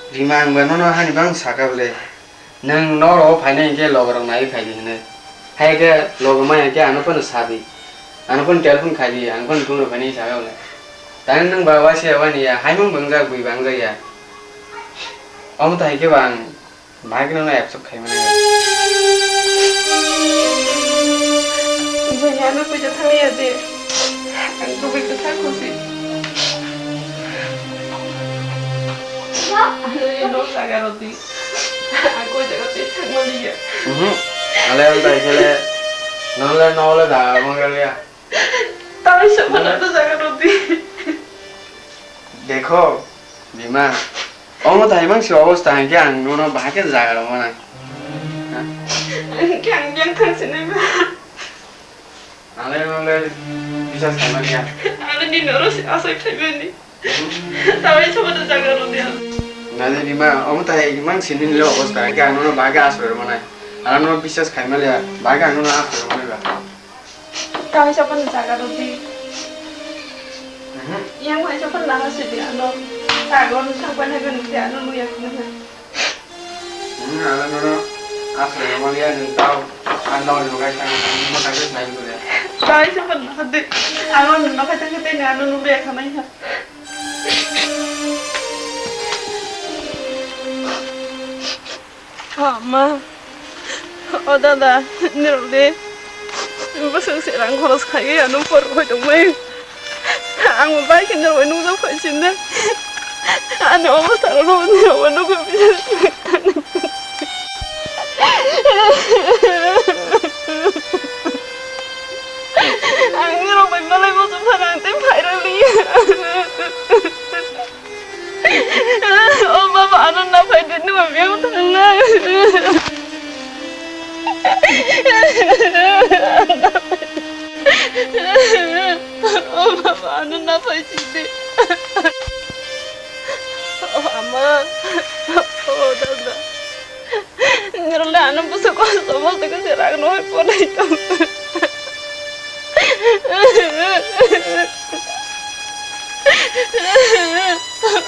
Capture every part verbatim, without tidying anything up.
Rima, ang ba nono hani bang saka bole. Nwng norok phainai hinkhe logorok naiwi phaidi hinwi. Hai khe logo maya khe ano phano sadi. Ano phano telephone khaidi, ang phano tongrok phainai saka bole. Tani nwng ba waisa ya wani ya, haimung bangjak bui bangjak ya. Omo to hai khe ba ang bahai kheno no absorb khai mani. Jani ano puja thangya de. Ang kubui kwthar khusi. Ano ye no jaga rodi. Ang koi jaga te thangmani ya. Mhm. Ale ang tai khele. Nole nole da mangalia. Tawai sama na to jaga rodi. Dekho, Bima, omo tai mang si obostha hinkhe ang nono bahai khe jaga rwmana. Ha? Hinkhe ang biyang thang sinai ba. Ang le, ang le, biswas khaimani ya. Ang le nini oro si asai khaimani. Tawai sama na jaga rodi ang. Nadi Bima, omo tai mang si nini le obostha hinkhe ang nono bahai khe asai rwmana. Ang nono biswas khaimani ya, bahai khe ang nono asai rwmani ba. Kaisa phano jaga rwdi. Mhm. Yang kaisa phano naha sidi ano. Tago nwng thangpai nai gwnang khe ano nuya khna. Mhm, ano nono aswk maliya nwng tao. Ano nwng kaisa nwng mota khe nai gwnang. Kaisa phano naha di. Ano nwng naha thangkhe tei ano nuya khna. O ma, o dada, nirok de bwswk se rang khoros khaiwi ano porwi tongmai. Ang bo bai khe nirok bai nukjak phai sinde. Ani obostha rok nirok bai nukwi. Ang nirok bai malai muchung phano ang tei phairwk liya. O baba, ano naphai di, nwng biyang thangnai. O baba, ano naphai sidi. O ama, o dada. Nirok le ano bwswk kosto mosto khe se rang no hai ponai tong.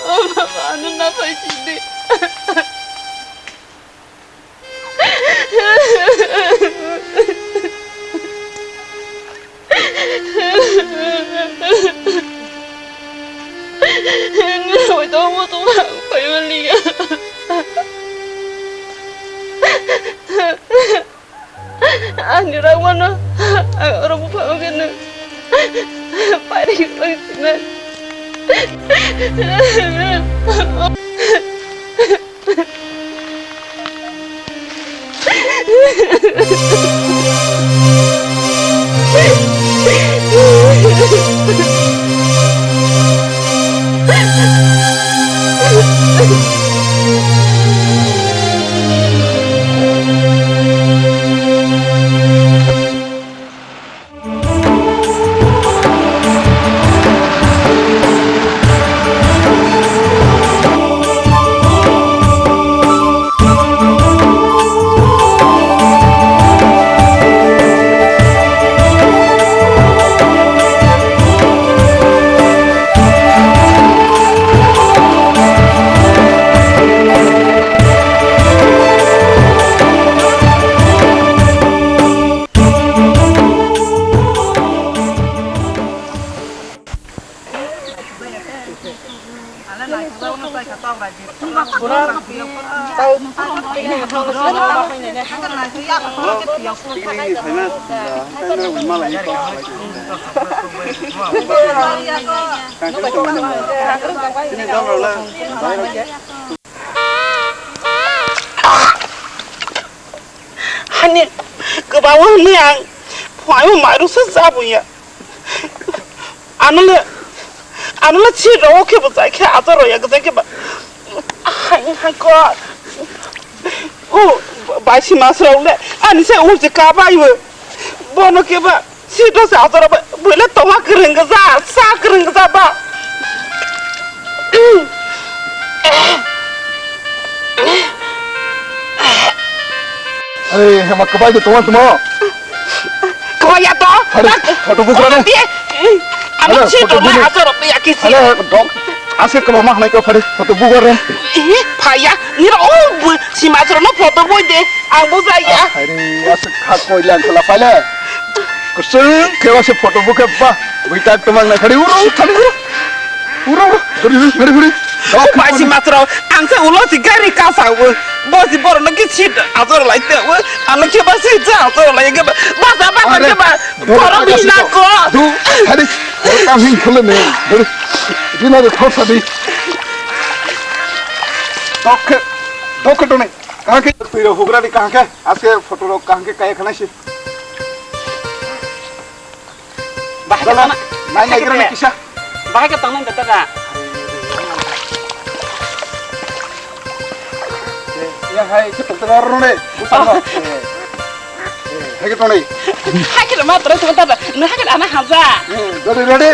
O baba, ano naphai sidi. Nirok bai tongmo tongma ang phaima liya. Ani rangmano ang oro buphango khe nwng pairwi rwng sinai. Hani kwbangma hwnwi ang phunaima mairusa chabuya. Ano le, ano le chini rogo khe bo jai khe ajar roya, jai khe ba. Hai, hai, ko. O, baisi mas rok le, ani se urji ka bai bo. Bono khe ba. Sito se ator ba, buile tongma kwrwng gwja, sa kwrwng gwja ba. Are, hama kwbai de tongma tongma. Kwbai ya to? Are, photo bukra na. Ano sito ma ator ba ya kisi. Are, dok. Ase kwbangma hwnwi kok phari photo bugar re. Eh, phaiya, nira o bu-, simasrok no photo boi de, ang bujaiya. Ah, hai re, ase kha koi lang khala phai le. Kusung khe ase photo bu khe ba, bui tak tumang na khari uro, khari uro. Uro, uro, khari, khari, khari. Bai simasrok, ang se ulo si gari kasa u. Bo si borok no ki seat ajor lai te u. Ano khe ba seat ja ajor lai khe ba. Ba sa ba sa khe ba. Borok bina ko. Du, khari. Kam hin khule ne. Dori. Dina de thor sadi. Dokke, dokke tone. Kahake tuiro hugra di kahake. Aske photo rok kahake kaya khana si. Bahai ke tana. Nai nai gira kisa. Bahai ke tana de tana. Ya hai ke tana rone. Hai ke tone. Hai ke ma tana tana. Nai hai ke ana haja. Dori dori.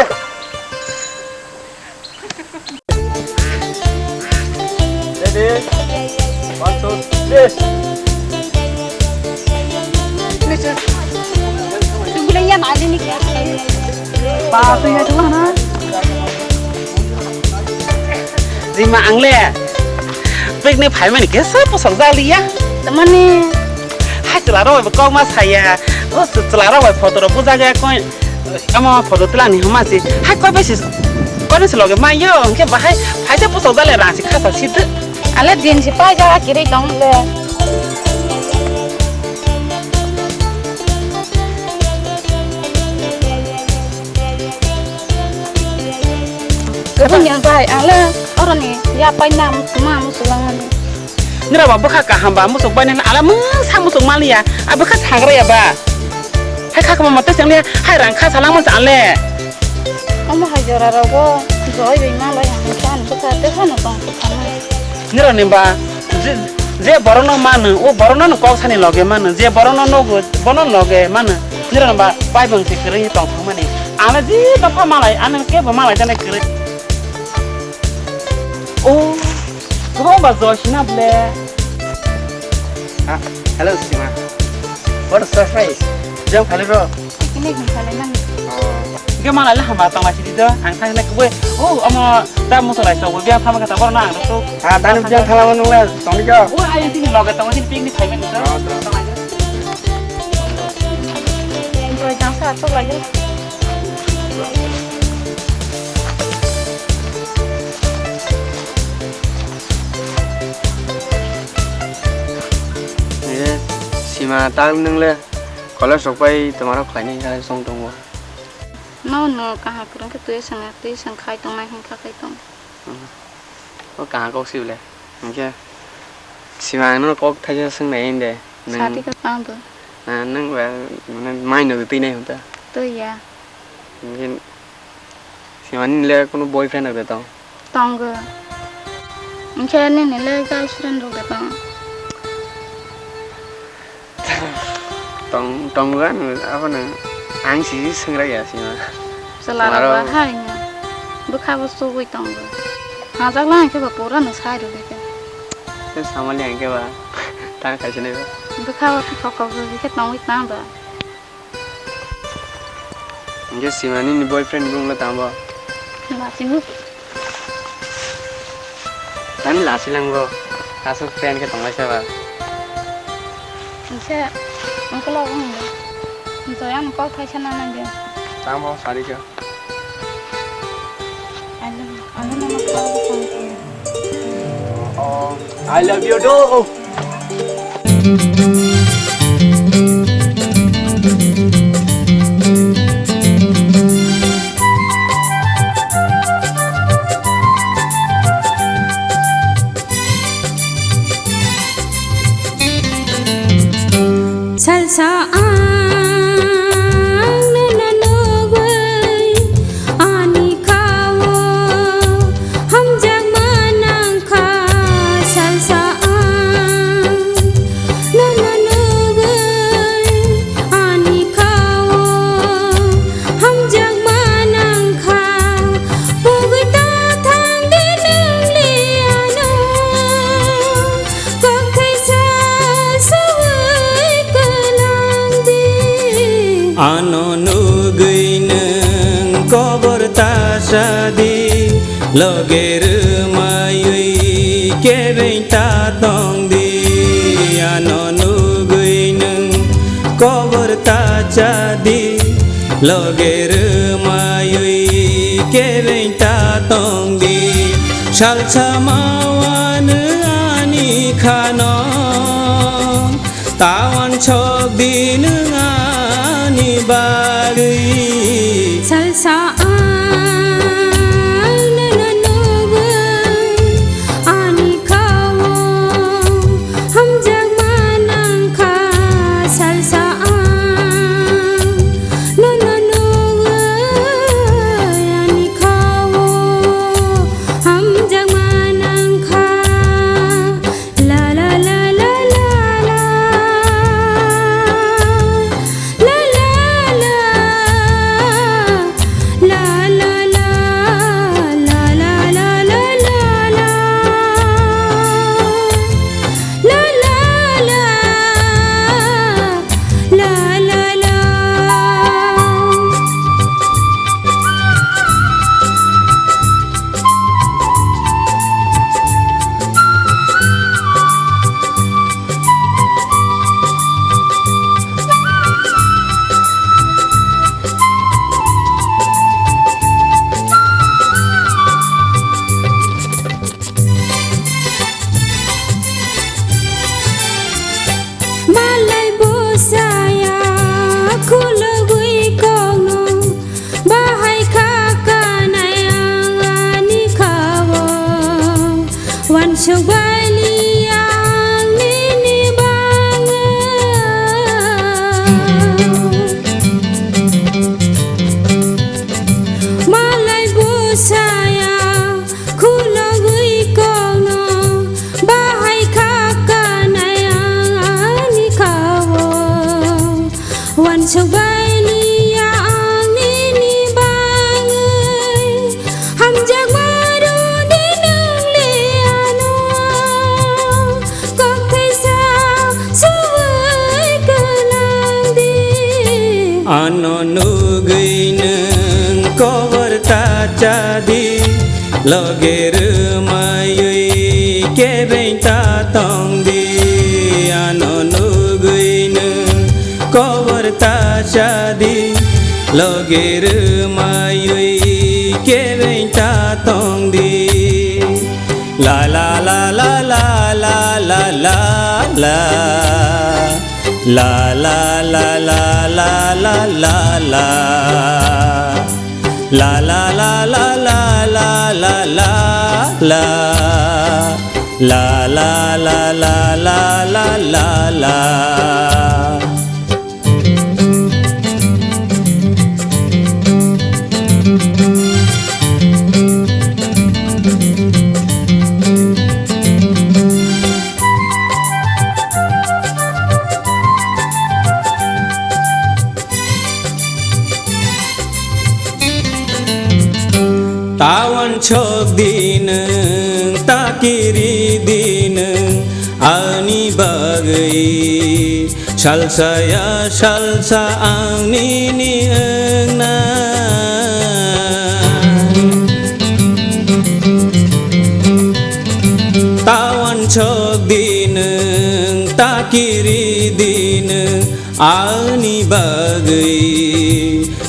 Ready? One, two, three. Rima, ang le picnic phaimani kesa posok jaliya. Tamani? Hai chwla rok bai kok ma saya. O chwla rok bai photo rok bujak ya koi. Omo photo twlangni hwnma se hai koi bai se, koi bai se loge maiyo, hwnkhe bahai phaisa bwsajak le rang se khasa sidi. Ale din se paijak, a kwrwi tong le. Kwbangya bai, ale oroni ya paina ma musulang ani. Nira ba bwkha kaham ba musuk bai nang ale mungsa musuk maliya, a bwkha sagra ya ba. Hai kha kama mate sengli hai rang kha salang masa ale. Omo hai jora rogo joi bai malai ang khe ani bwkha te phano tong khe thangnai. Nirok ni ba je, je borok no mano o borok no kok sani loge mano, je borok no nogo bono loge mano. Nirok ni ba bai bang se kwrwi tong thangmani. Ang le je dopha malai, ano kebo malai jani kwrwi. O, kwbang ba joi sina ble. Ah, hello, Sima. What a surprise. Jang phale bro. Kini hwn phale nang. Oh. Ge malai le hamba tong lai sidi do. Ang thang le kwe. O, omo da muso lai so. Biang thama kata bor na ang to. Ah, tani biang thala mo nung le. Tong ni ka. O, ayo sini loge tong sini picnic khai men to. Oh, to. Tong lai. Enjoy jang sa to lai. Eh, Sima, tang nung le college rok pai twma rok khlainai khe song tongo. No, no, kaham kwrwng khe twi swngya, twi swng khai tongnai hwn kha khai tong. Hmm. O kaham kok si bwle. Hinkhe Sima, ang nono kok thaisa swngnai hwn de. Nwng sadi khe tang do. Na, nwng ba, mane, mai no twi nai hwn ta? Twi ya. Hinkhe Sima, nini le kunu boyfriend rok de tong? Tongo. Hinkhe nini le girlfriend rok de tong? Tong, tongo ano, abono ang si swngra ya Sima. Chwla rok ba hai no. Bwkha bo chugui tongo. Hajak lang khe ba pura no sai rw khe. Samali ang khe ba tang khai sinai ba. Bwkha bo thok thok rw khe tongwi tang ba. Hinkhe Sima nini boyfriend bung le tamo? Lachimung. Tani lachilang bo. Aswk friend khe tonglai sa ba. Hinkhe ungkolo wng de. Joya ni kok thaisa na nang de. Tamo sari khe. I love you. Ano no no. Oh, I love you too. Salsa ang nono nugwi ani kha-o hamjakma nangkha. Salsa ang nono nugwi ani kha-o hamjakma nangkha. Pugwi ta thang di nung li ano. Kok thaisa sawi kwnang di. Ano nugwi nwng kobor ta sa di, Loge rwmaiwi kebeng ta tong di, ano nugwi nwng kobor ta cha di. Loge rwmaiwi kebeng ta tong di, salsa ma wanw ani khano. Ta wansok di nwng ani bagwi. Salsa ang nono nugwi ani khao hamjakma nangkha. Salsa ang nono nugwi ani khao hamjakma nangkha. La la la la la la. La la la. La la la. La la la la la la. La la la. La la la. Malai bwsaya khulugwi kokno bahai kha kanai ang ani khao. Wansuk bai li ang nini bangwi. Malai bwsaya khulugwi kokno bahai kha kanai ang ani khao. Wansuk bai li ang nini bangwi hamjakma rw di nwng le ano. Kok thaisa suwui kwlang di. Ano nugwi nwng kobor ta cha di, loge rwmaiwi kebeng ta tong di. Ano nugwi nwng kobor ta cha di, loge rwmaiwi kebeng ta tong di. La la la la la la la la la. La la la la la la la la. La la la la la la la la. La la la la la la la la. Ta wansok di nwng, ta kiri di nwng ani bagwi. Salsa ya salsa ang nini wngnai. Ta wansok di nwng, ta kiri di nwng ani bagwi.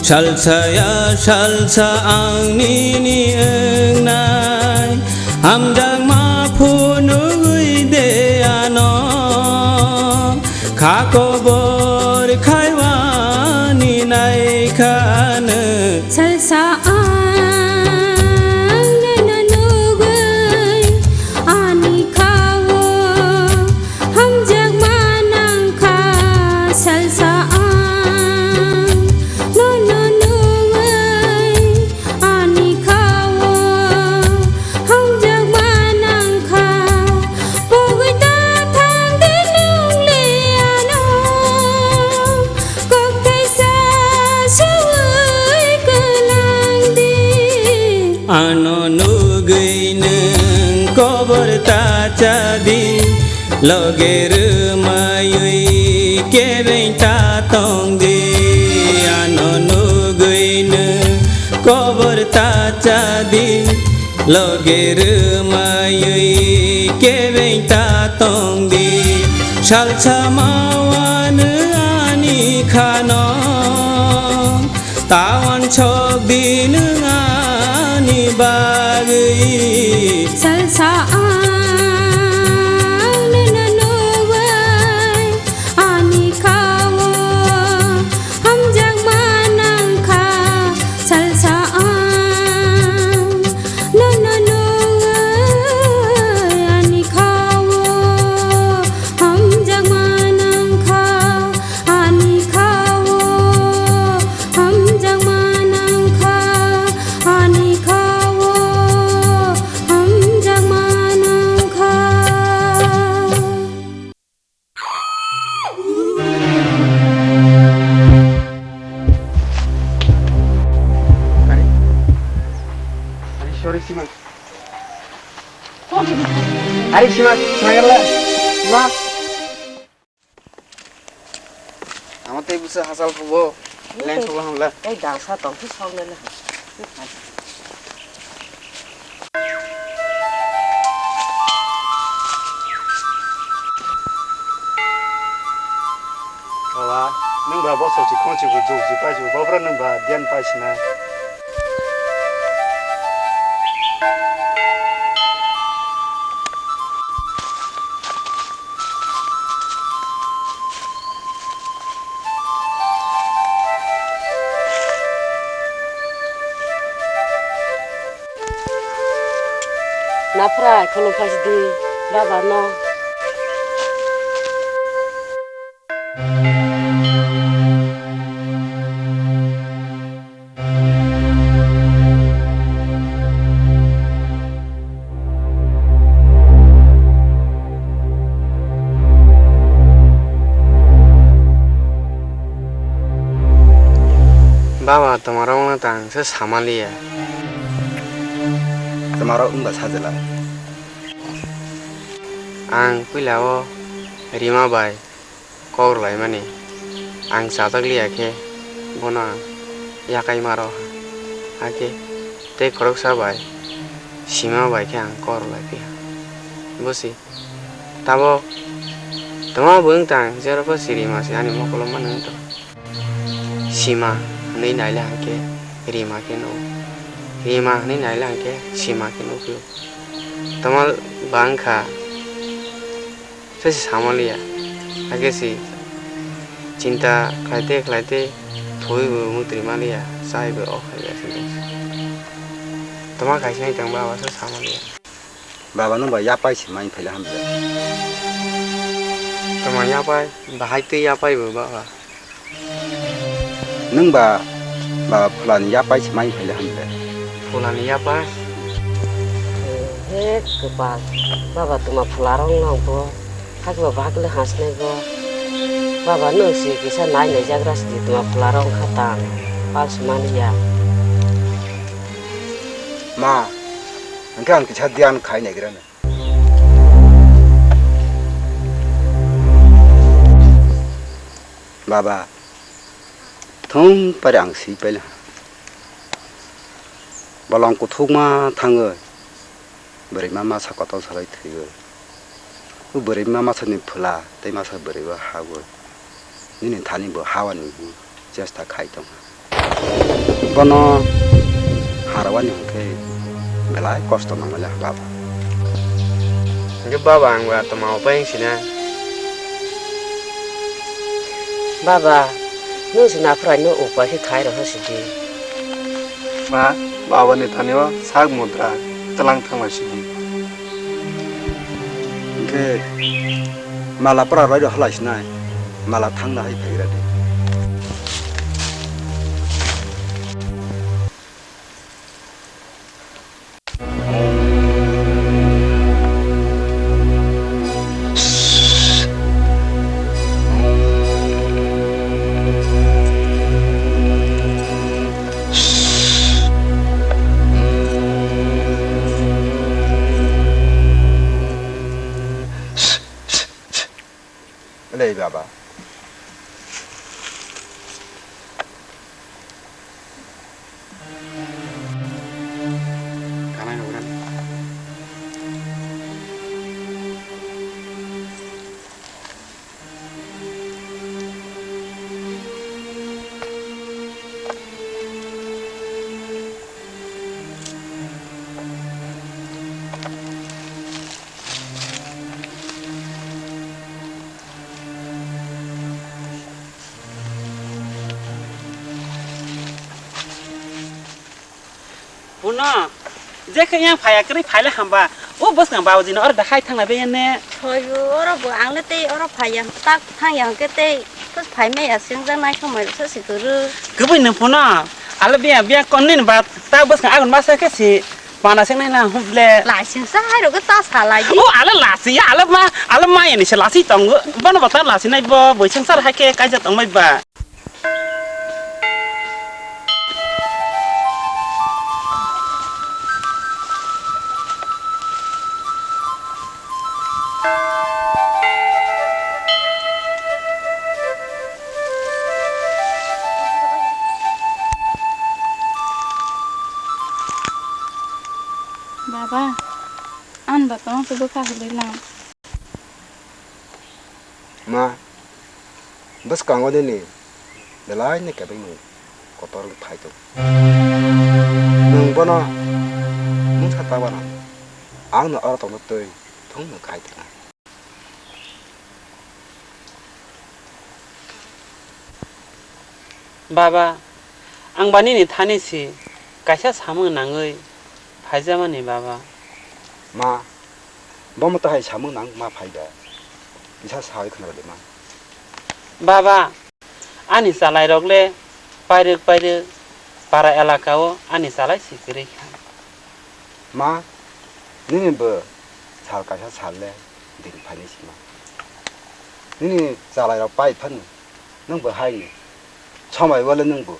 Salsa ya salsa ang nini wngnai. Hamjakma phunugwi de ano. Kha kobor khaiwani naikha nwng. Salsa ang nono nugwi ani khao hamjakma nangkha. Salsa ang nono nugwi ani khao hamjakma nangkha. Pogwi ta thang di nwng le ano. Kok thaisa suwui kwlang di. Ano nugwi nwng kobor ta cha di. Loge rwmaiwi kebeng ta tong di. Ano nugwi nwng kobor ta cha di. Loge rwmaiwi kebeng ta tongdi, salsa mawano ani khano. Tawan sokdi nwng ani bagwi. Salsa ang nono nubai ani khao hamjakma nangkha. Salsa ang nono nubai ani khao hamjakma nangkha. Ani khao hamjakma nangkha, ani khao hamjakma nangkha. Are, are, sorry, Sima. Are, Sima, Sima, Sima. Ama tei bwsa hachal phubo, leng sokla hamla. Tei dangsa tong khe sok nai le. Baba, nwng ba bosor si khon si bo jug si pai si bo, bobra nwng ba diyan pai si na. Naphra khulum phaisidi baba no. Baba, twmarokno tang se samaliya. Twmarok wngba sajla. Ang puila o Rima bai kok rwlaimani ang chajak liya khe bono ang yakai maro, hakhe tei khoroksa bai Sima bai khe ang kok rwlai phiya. Bo si tabok twma bo wng tang, jero pho si Rima se ani mokolo mano wng tong. Sima hwnwi naile hwnkhe Rima khe nugo, Rima hwnwi naile hwnkhe Sima khe nukphio. Twma ba wngkha. Sesi samaliya, hakhe si chinta khlaite khlaite thwi bo mutri maliya, chai bo o khlaiya se. Tama khaisnai tang baba se samaliya. Baba, nwng ba yapai se mai phaila hamle. Tama yapai, bahai twi yapai bo baba. Nwng ba, ba phulani yapai se mai phaile hamle. Phulani yapai? He kwpal, baba tuma phula rong nang bo, hakhe ba bahai le hasnai bo. Baba nwng si kisa nai nai jagra sidi tuma phula rong kha tang, pal se mani ya. Ma, hwnkhe ang kisa diyan khai naigra na. Baba, thung pari ang swi paila. Bolong kuthukma thangwi, bwrwi ma masa kotor salai thwiwi. O bwrwi ma masa ni phwla tei masa bwrwi o hawi. Nini thani bo hawani hwnwi chesta khai tongkha. Bono harwani hwnkhe belai kosto nangmani baba. Hwnkhe baba, ang ba tongma upai wng sina? Baba, nwng se naphwraino upai khe khai rwha sidi. Ma, babani thani o sak mudra twlang thangma sidi. Hwnkhe mala pura rwlai rw halai sinai. Mala thangna hai phaigra di. Lei baba. Kanai rok ran. Uno, je khe yang phaya kwrwi phaile hamba. O bwskang babuji no oro da hai thangna be ne. Hoi bo, oro bo ang le tei oro phaya, tak thang yang khe tei, phus phai maya sing jak nai khe mai sa si kwrwi. Kwbwi nung phuno, ale biya, biya kon nin ba, ta bwskang agon masa khe si, pana sing nai na hum le. Lai sing sa hai ro khe ta sa lai di. O ale lasi ya, ale ma, ale ma yani se lasi tongo. Bono bata lasi nai bo, boi sing sar hai khe kaija tong mai ba. Baba, ang ba tong tu bwkha hwnwi lang. Ma, bwskango nini belai ni kebeng nwng kotor wng phai tongo. Nwng bono mungsa ta bana, ang no oro tongna twi thung nwng khai tongna. Baba, ang ba nini thani si kaisa samung nangwi phaijamani, Baba. Ma, bomo to hai samung nang ma phai da. Kisa sawi khna de ma. Baba, ani chalai rok le pairwk pairwk para elaka o ani chalai si kwrwi kha. Ma, nini bo sal kaisa sal le din phaini sima. Nini chalai rok pai phano nwng bo hai ni. Somai wale nwng bo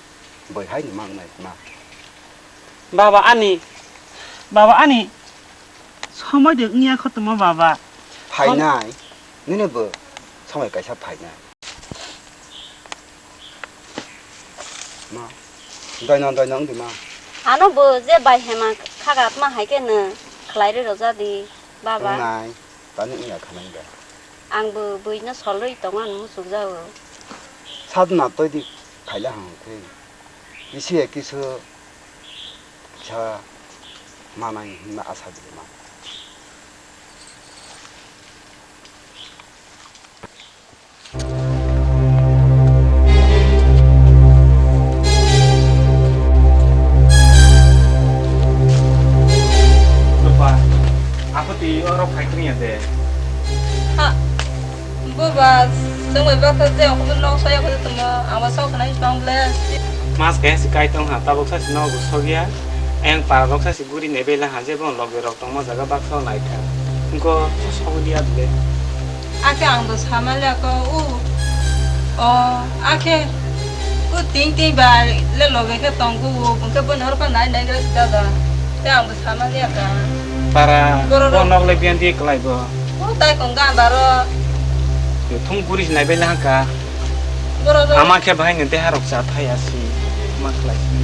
bai hai ni mang nai ma. Baba ani, baba ani, somai de wngya kho tongma baba. Phainai, nini bo somai kaisa phainai. Ma, doino, doino wngdi ma. Ano bo je bai hema khaga tma hai khe no khlai ri rojadi, baba. Wngnai, tani wngya khanai da. Ang bo buino solrwi tongo, ang muchuk jago. Sadna toidi khaila hang khe. Kisi ya kisu kisa manai hinma asa di ma. Rupa, ako twi oro phai kwrwngya de. Ha, buba, chwng bai baksa je okhorno nok saya khorwi tongma, ang bo sok khwnai tong ble. Mas kaya si kai tong ha, tabuk sa si nogo sogya, ayang para rok sa si guri nebela ha, je bo loge rok tongma jaga baksa naikha. Engko sogya de. Akhe ang bo sama liya ko, u, o, akhe, u ting ting ba le loge khe tong ku, u, bung khe boni hor pha nai nai gra si dada. Te ang bo sama liya ka. Para, borok o rok nok le biyan di kwlai bo. O tai kong ga baro. Yo thum guri si nai bai le hangka. Borok rok. Ama khe bahai ni deha rok cha thai asi. Ma khlai si.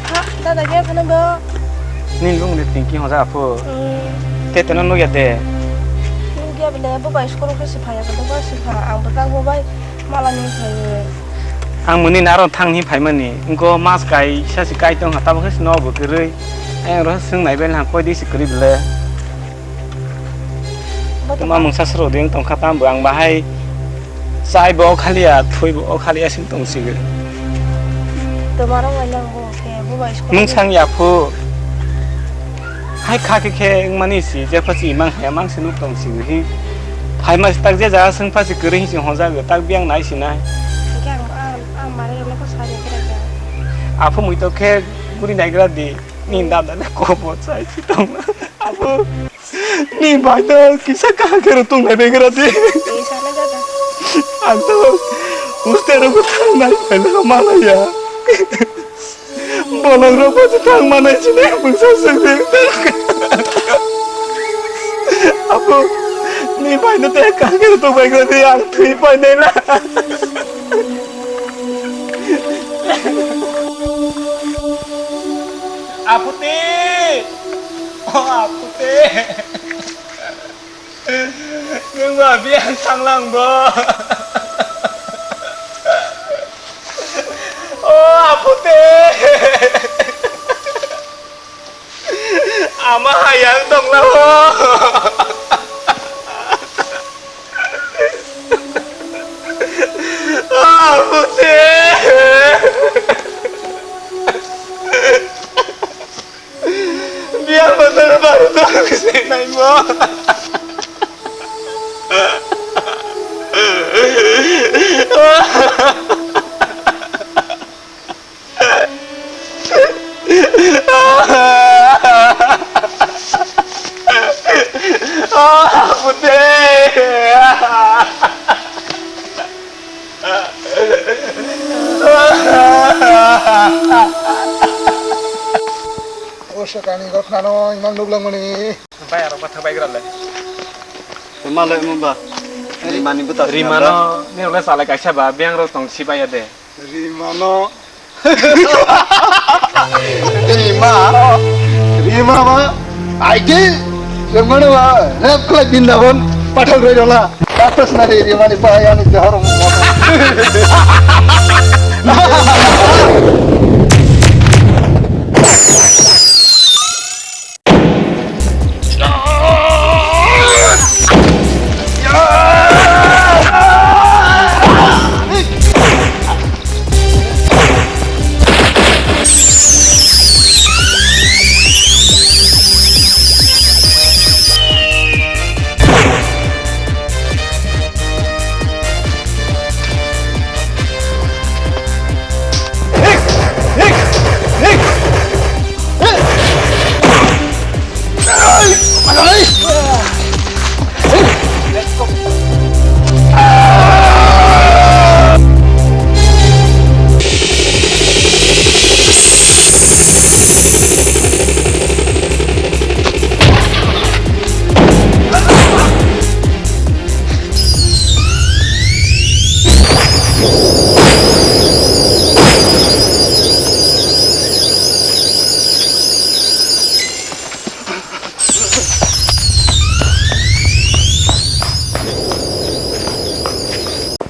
Ha, dada, khe phano bo? Nini bumung de tingki hoja aphu. Hmm. Te teno nugya de. Nugya bele, bo bai school khe si phaiya, bo bai si pha, ang bo tak bo bai mala ni phai. Ang muni naro thang hi phai mani, engko mas kai sa si kai tong ha, tabo khe si no bo kwrwi. Ayang ro swng nai bai lang koi di si kwrwi bele. Bo to tuma mungsa sro ding tong kha tam bo ang bahai chai bo khali ya, thui bo khali ya sing tong si. Tuma rong lai lang bo khe, bo bai school. Mung sang ya phu. Hai kha khe khe wng mani si, je pha si mang haya mang si nuk tong si hi. Phai ma si tak je jaga swng pha si kwrwi hi si honjak tak biang nai si nai. Khe ang, ang, ang mare le ko sa ya khe. Aphu mui to khe guri nai gra di. Ni dada le kobo chai si tong. Abo ni bai to kisa kaham khe rw tong nai begra di. Ni sana dada. Ang to hostel rw thang nai bai le ma la ya. Bolong rw bo thang ma nai si ne bung sa sa de. Abo ni bai no te kaham khe rw tong begra di ang thui pai nai la. Aputi! O Aputi! Nwng ba biyang thanglang bo? O Aputi! Ama hayang tongla o. Sinaimo. Ah, putih. O sakani gothnano imang nuglangmani. Bai aro batha bai grale. Malai mumba. Rimani buta. Rimano, ni ole sale kaisa ba, biang ro tong si bai ade. Rimano. Rima. Rima ma. Aidi. Semana ma. Rap kala Brindaban. Pathak roi rola. Tatas nari Rimani pahayani jahar.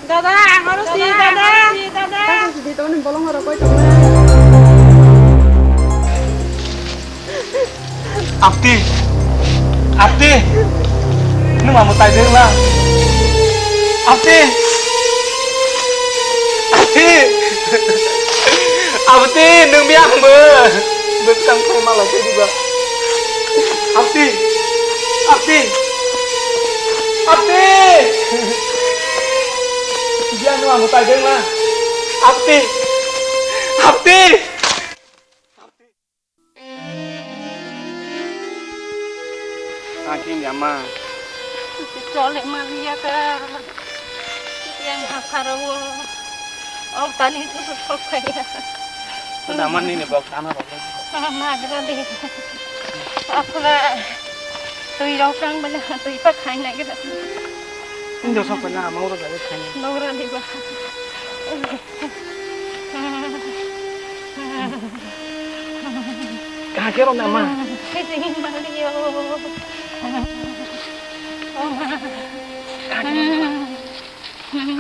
Dada, ang oro si, dada. Dada, si, dada. Tamo si di, tamo ni bolong oro koi tong na. Apti! Apti! Nwng amo taijak la? Apti! Apti! Apti! Nwng biyang bo! Bwskang phai malai khe diba? Apti! Apti! Apti! Biyang nwng amo taijak la? Apti! Apti! Ang khe wngya ma. Chole manliya ka. Yang hapharo. Au tani tu sok kaya. Sudah man nini bok sana bok. Magra de. Aphra. Tui rok kang bela tui pa khai na gida. Indo sok bela ama uro gari khai. Nogra de ba. Kaha khe rwna ma? Kaha khe rwna ma?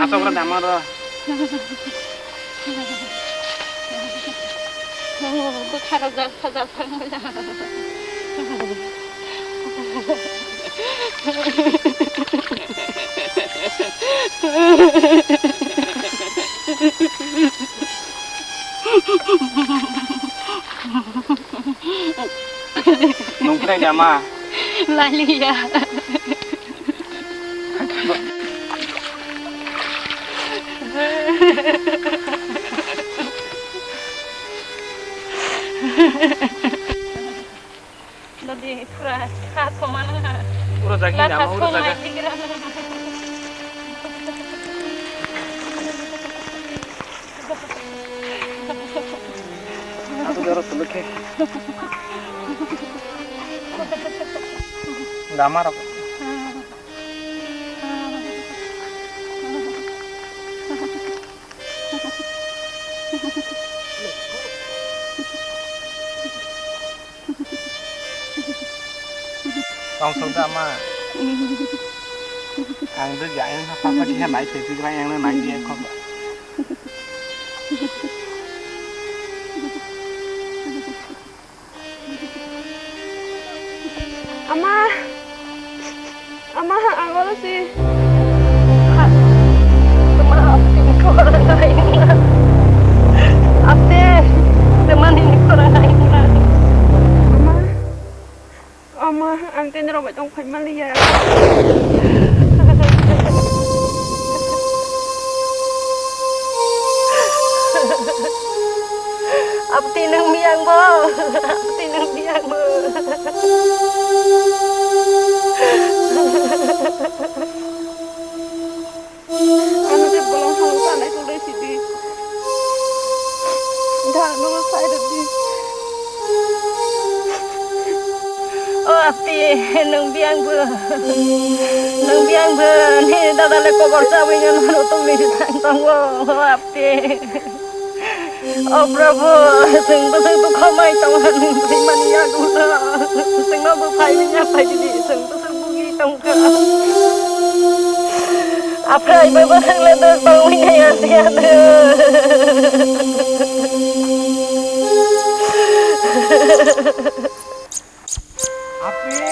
Asok rwna ma rw. Bwkha rok jak sajak thang bwla. Nungkrai nama? Laliya. Dodi pura kha somana. Pura jagi nama, pura jaga. Aku jorok tuluk khe. Dama rok. Tong song da ma. Ang de jai ha pa pa khe nai te pi gra yang nai ye kho. Ama, ama, ang oro si. Tuma, ate, tuma ni khorang ai na. Ama, ama, Tei norok bai tong phai maliya. Abti nwng biyang bo. Abti nwng biyang bo. Ano tei bolong thangwi tanai tongdai sidi. Dano sai rwdi. O Apti, nwng biyang bo. Nwng biyang bo, nini dada le kobor chawi no noro tongwi thang tongo. O Apti. O Prabhu, chwng bwswk dukha mai tongo, nwng twi mani yagulo. Chwngno bwphai wngya phai di, chwng bwswk bugi tongkha. Aphrai bai bwswk le duk tongwi nai ya siya duk. Apti!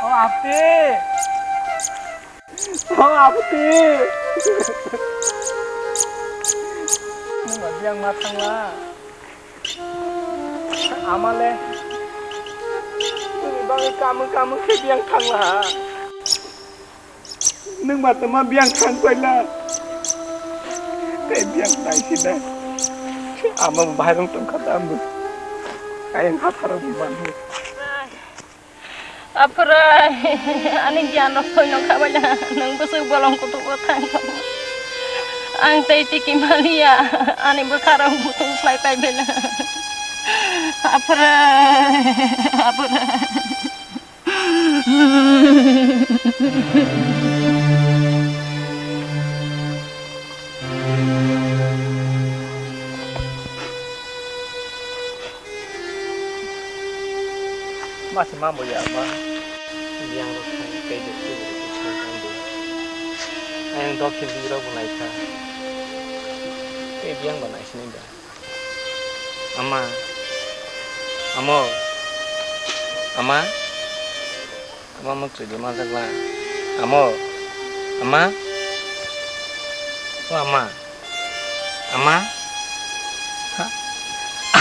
O Apti! O Apti! Nwng ba biyang ma thangla? Ama le nwngni bagwi kamung kamung khe biyang thangla ha. Nwng ba tongma biyang thang paila. Tei biyang nai sida. Ama bo bahai rong tongkha ta ambo. Ayang hatharo bo manwi. Aphrai, ani giyan rok thoi no khabaila, nwng bwswk bolong kutugo thang tongo. Ang tei tiki maliya, ani bwkha rok butung khlai paibaila. Aphrai, aphrai. Mase mambo ya ma. Biyang rok thang tei je tu tu sai tang bo. Ayang dok khe bini rok bo nai kha. Tei biyang bo nai sini ba. Ama. Amo. Ama. Ama mo chwidi ma jakla. Amo. Ama. O ama. Ama. Ha?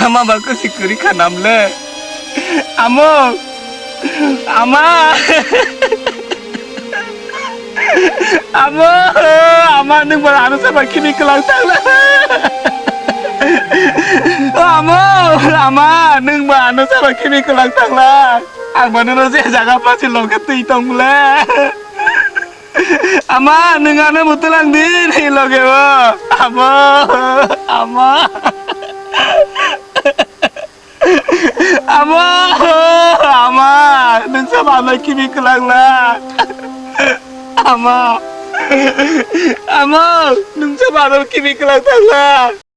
Ama ba kwswi kwrwi kha nam le. Amo. Ama. Amo. Ama nwng ba ano saba khini kwlang thangla. O amo. Ama nwng ba ano saba khini kwlang thangla. Ang ba nono je jaga pasi loge twi tong le. Ama, nwng ano bwtwlang di, ni loge o. Ama, ama. Ama, ama, nwng sa bana kimi kwlang na. Ama, ama, nwng sa bana kimi kwlang thang na.